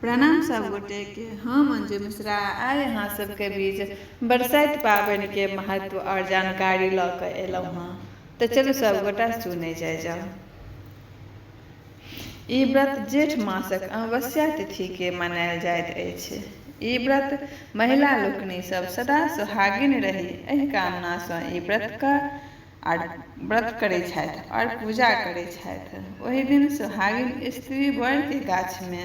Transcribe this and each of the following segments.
प्रणाम सब गोटे के, हम अंजू मिश्रा आइ अहाँ सबके बीच बरसाइत पाबनिके महत्व और जानकारी लऽ कऽ एलहुँ हँ। तऽ चलू सब गोटा सुनै जाइ जाउ। ई व्रत जेठ मासक अमावस्या तिथिके मनायल जाइत अछि। ई व्रत महिला लोकनि सब सदा सुहागिन रही एहि कामनासँ ई व्रत कऽ आर व्रत करै छथि आओर पूजा करै छथि। ओहि दिन सुहागिन स्त्री बड़के गाछमे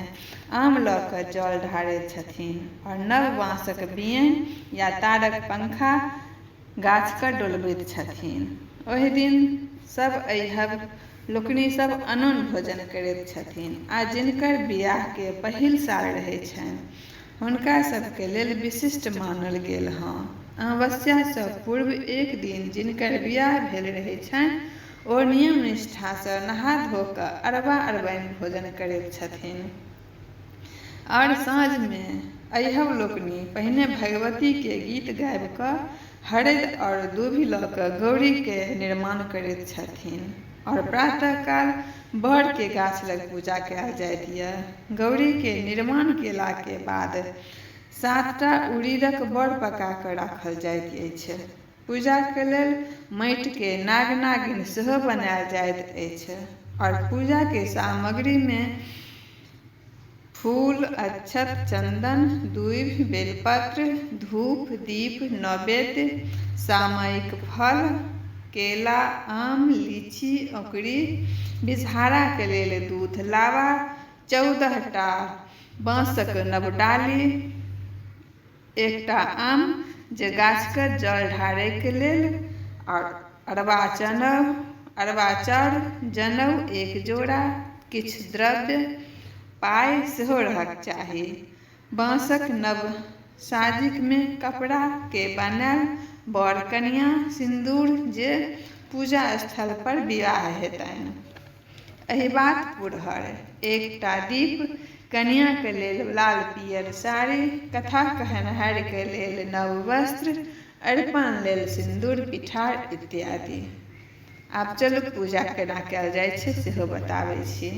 आम लऽ कऽ जल ढारैत छथिन आओर नव बाँसक बियैन या तारक पंखा गाछके डोलबैत छथिन। ओहि दिन सब अइहब लोकनि सब अनून भोजन करैत छथिन आ जिनकर बियाहके पहिल साल रहै छनि हुनका सबके लेल विशिष्ट मानल गेल हँ। अमावस्यासँ पूर्व एक दिन जिनकर बियाह भेल रहै छनि ओ नियम निष्ठासँ नहा धो कऽ अरबा अरबाइन भोजन करैत छथिन। आओर साँझमे अइहब लोकनि पहिने भगवतीके गीत गाबि कऽ हरदि आओर दूभि लऽ कऽ गौरीके निर्माण करैत छथिन आओर प्रातःकाल बड़के गाछ लग पूजा कयल जाइत यऽ। गौरीके निर्माण केलाके बाद 7टा उड़ीदक बड़ पका कऽ राखल जाइत अछि। पूजाके लेल माटिके नाग नागिन सेहो बनायल जाइत अछि आओर पूजाके सामग्रीमे फूल, अक्षत, चंदन, दूभि, बेलपत्र, धूप, दीप, नैवेद्य, सामयिक फल, केला, आम, लीची, औंकरी, बिसहाराके लेल दूध, लावा, 14टा बाँसक नव डाली, एकटा आम जे गाछके जल ढारैके लेल, आओर अरबा चाउर, जनउ 1 जोड़ा, किछु द्रव्य, पाइ सेहो रहक चाही। बाँसक नव साजिकमे कपड़ाके बनायल बर कनिया, सिन्दूर जे पूजा स्थल पर विवाह हेतनि। अहिबात पुरहर, एकटा दीप, कनियाके लेल लाल पियर साड़ी, कथा कहनिहारके लेल नव वस्त्र, अरिपन लेल सिन्दूर पिठार इत्यादि। आब चलू पूजा केना कयल जाइ छै सेहो बताबै छी।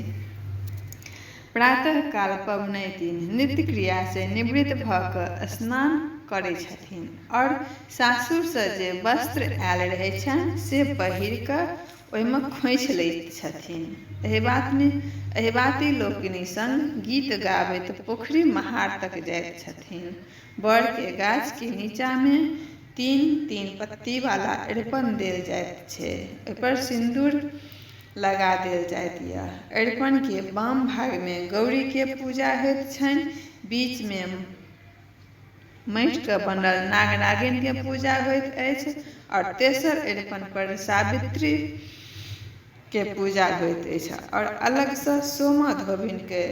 प्रातःकाल पबनैतिन नित्य क्रियासँ निवृत्त भऽ कऽ स्नान करै छथिन आओर सासुरसँ जे वस्त्र आयल रहै छनि से पहिर कऽ ओहिमे खोँछि लैत छथिन। अहिबाती लोकनि संग गीत गाबैत पोखरि महार तक जाइत छथिन। बड़के गाछके नीचाँमे 3-3 पत्तीवाला अरिपन देल जाइत छै, ओहिपर सिन्दूर लगा देल जाइत यऽ। अरिपनके वाम भागमे गौरीके पूजा होइत छनि, बीचमे माटिके बनल नाग नागिनके पूजा होइत अछि आओर तेसर अरिपन पर सावित्रीके पूजा होइत अछि। आओर अलगसँ सोमा धोबिनके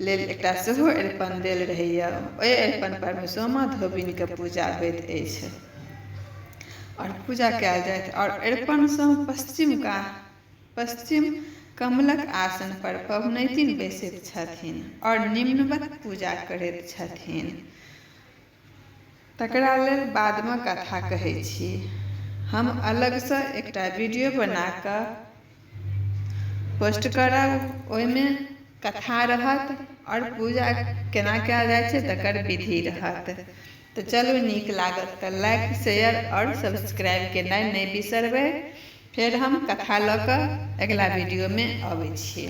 लेल एकटा सेहो अरिपन देल रहैए, ओहि अरिपन परमे सोमा धोबिनके पूजा होइत अछि आओर पूजा कयल जाइत। आओर अरिपनसँ पश्चिम कमलक आसन पर पबनैतिन बैसैत छथिन आओर निम्नवत पूजा करैत छथिन। तकरा लेल बादमे कथा कहै छी। हम अलगसँ एकटा वीडियो बना कऽ पोस्ट करब, ओहिमे कथा रहत आओर पूजा केना कयल जाइ छै तकर विधि रहत। तऽ चलू, नीक लागत तऽ लाइक, शेयर आओर सब्सक्राइब केनाइ नहि बिसरबै। फेर हम कथा लऽ कऽ अगिला वीडियोमे अबै छी।